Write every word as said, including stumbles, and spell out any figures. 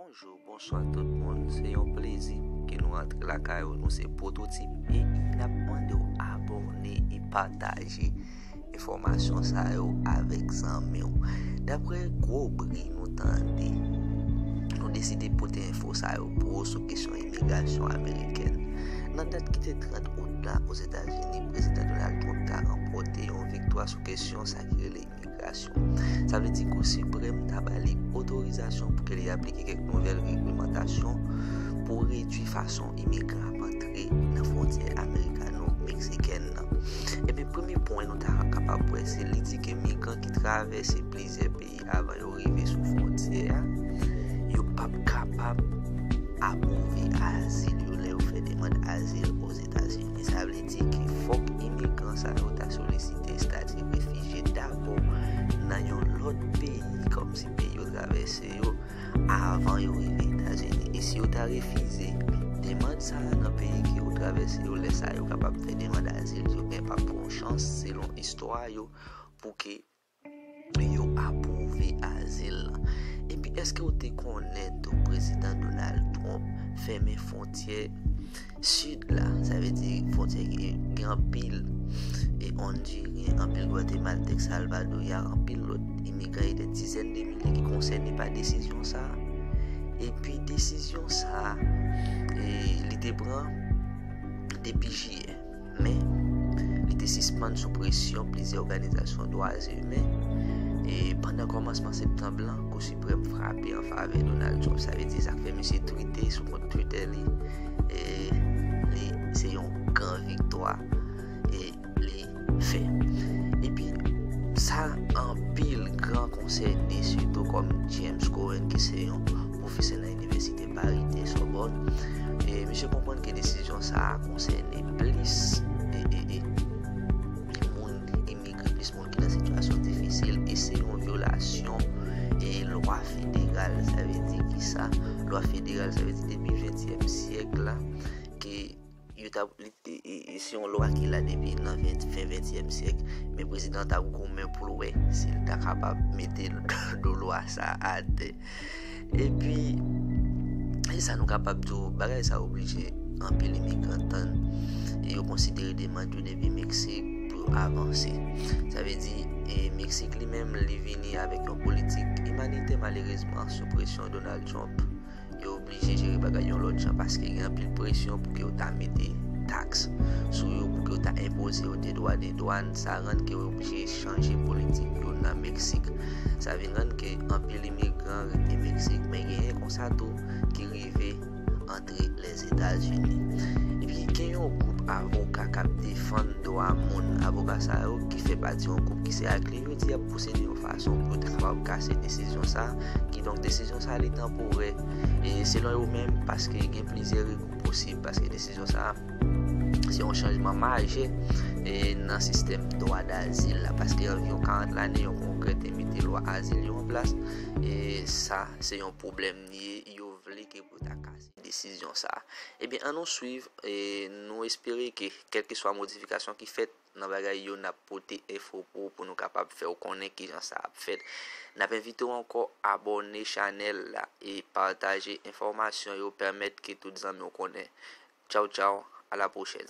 Bonjou, bonswa tout moun. Se yon plezi ke nou rantre lakay ou. Nou se Pwototip e n ap mande w abòne e pataje enfòmasyon sa yo avèk zanmi w. Daprè gwo bri nou tande, nou deside pote enfo sa yo pou w sou kesyon imigrasyon amerikèn. Nan dat ki te trant out la, Ozetazini, Prezidan Donald Trump ta ranpòte yon viktwa sou kesyon sa ki rele imigrasyon. Sa vle di Kou Siprèm ta ba li otorizasyon pou ke li aplike kèk nouvèl reglemantasyon pou redui fason imigran ap antre nan fwontyè amerikano-meksikèn nan. Ebyen, premye pwen nou ta kapab wè, se li di ke migran ki travèse plizyè peyi avan yo rive sou fwontyè a, yo p ap kapab apwouve azil yo lè yo fè demann azil Ozetazini. Sa vle di ke fòk imigran sa yo ta solisite estati refijye dabò nan yon lòt peyi, kòmsi peyi yo travèse yo, avan yo rive Etazini. E si yo ta refize demann sa a nan peyi ke yo travèse yo, lè sa a yo kapab fè demann azil, yo gen pa pran yon chans, selon istwa yo, pou ke yo apwouve azil lan. Epi, èske w te konnen tou Prezidan Donald Trump fèmen fwontyè sid la, sa vle di fwontyè ki gen anpil e Ondiryen, anpil Gwatemaltèk, Salvadoryen, anpil lòt imigran, e dè dizèn de milye ki konsène pa desizyon sa a. Epi desizyon sa a, e, li te pran depi jiyè. Men, li te sispann sou presyon plizyè òganizasyon dwa imen. E pandan kòmansman septanm lan, Kou Siprèm frape an favè Donald Trump. Sa vle di sa k fè misye twite sou kont Twitter li. E li se yon gran viktwa e li fè. Epi sa anpil gran konsène, sitou kòm James Cohen, ki se yon pwofesè nan Inivèsite Paris de Sorbonne. E misye konprann ke desizyon sa a konsène plis e, e, e, moun imigre, plis moun ki nan sitiyasyon difisil, e se yon vyolasyon e lwa federal. Sa vle di kisa? Lwa federal, sa vle di depi ventyèm syèk la, ke yo ta, li, e, e, e se yon lwa ki la depi nan ven, fen ventyèm syèk, men prezidan t ap goumen pou l wè si l ta kapab mete do lwa sa a atè. Epi, e sa nou kapab di w, bagay sa oblije anpil imigran tann, e yo konsidere demann yo depi Meksik pou yo avanse. Sa vle di, e Meksik li menm, li vini avèk yon politik imanitè, malerezman, sou presyon Donald Trump, yo oblije jere bagay yon lòt jan, paske gen anpil presyon pou ke yo ta mete taks sou yo, pou ke yo ta enpoze yo de dwa de dwàn. Sa rann ke yo oblije chanje politik yo nan Meksik. Sa vin rann ke anpil imigran rete Meksik, men genyen konsa tou ki rive antre Lèzetazini. Epi gen yon gwoup avoka k ap defann dwa moun. Avoka sa yo ki fè pati yon gwoup ki se Aclin, yo di y ap pwosede yon fason pou yo ta kapab kase desizyon sa a. Kidonk, desizyon sa a, li tanporè. E selon yo menm, paske gen plizyè regou posib, paske desizyon sa a, se yon chanjman majè, e, nan sistèm dwa dazil la, paske anviwon karant lane, yon kongrè te mete lwa azil yo an plas, e sa, se yon pwoblèm li ye, yo vle ke pou ta kase desizyon sa a. Ebyen, ann nou swiv, e nou espere ke, kèlkeswa modifikasyon ki fèt nan bagay yo, n ap pote enfo pou ou, pou nou kapab fè w konnen kijan sa ap fèt. N ap envite w ankò abòne chanèl la e pataje enfòmasyon yo, pèmèt ke tout zanmi w konnen. Tchaw, tchaw, a la pwochèn.